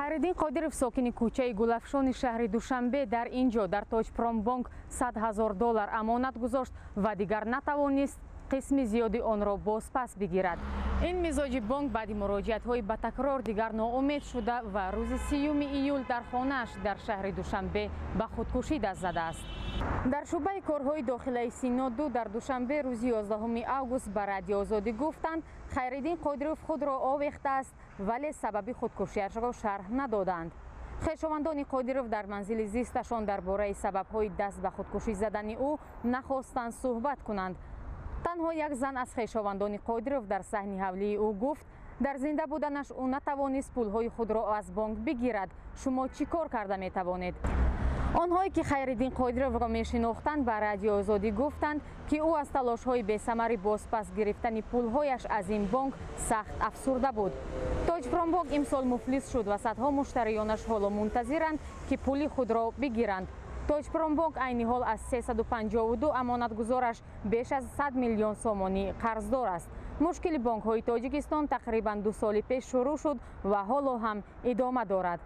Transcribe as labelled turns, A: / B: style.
A: Хайриддин Қодиров, сокини кӯчаи Гулафшони шаҳри Душанбе, дар ин ҷо дар Тоҷпромбонк 100 000 доллар амонат гузошт ва дигар натавонист қисми зиёди онро бозпас бигирад. Ин мизоҷи бонк баъди муроҷиатҳои ба такрор дигар ноумед шуда ва рӯзи 30 июл дар хонааш дар шаҳри Душанбе ба худкушӣ даст задааст. Дар шӯъбаи корҳои дохилаи Сино 2 дар Душанбе рӯзи 11 август ба Радио Озодӣ гуфтанд, Хайриддин Қодиров худро овехтааст, вале сабаби худкушиашро шарҳ надоданд. Хешовандони Қодиров дар манзили зисташон дар бораи сабабҳои даст ба худкушӣ задани ӯ нахостанд суҳбат кунанд. Танҳо як зан аз хешовандони Қодиров дар саҳни ҳавлии ӯ гуфт, дар зинда буданаш ӯ натавонист пулҳои худро аз бонк бигирад, шумо чӣ кор карда метавонед? Онҳое ки Хайриддин Қодировро мешинохтанд, ба Радио Озодӣ гуфтанд, ки ӯ аз талошҳои бесамари бозпас гирифтани пулҳояш аз ин бонк сахт афсурда буд. Тоҷпромбонк имсол муфлис шуд ва садҳо муштариёнаш ҳоло мунтазиранд, ки пули худро бигиранд. Тоҷпромбонк айни ҳол аз 352 амонатгузораш беш аз 100 миллион сомонӣ қарздор аст. Мушкили бонкҳои Тоҷикистон тақрибан 2 соли пеш шурӯъ шуд ва ҳоло ҳам идома дорад.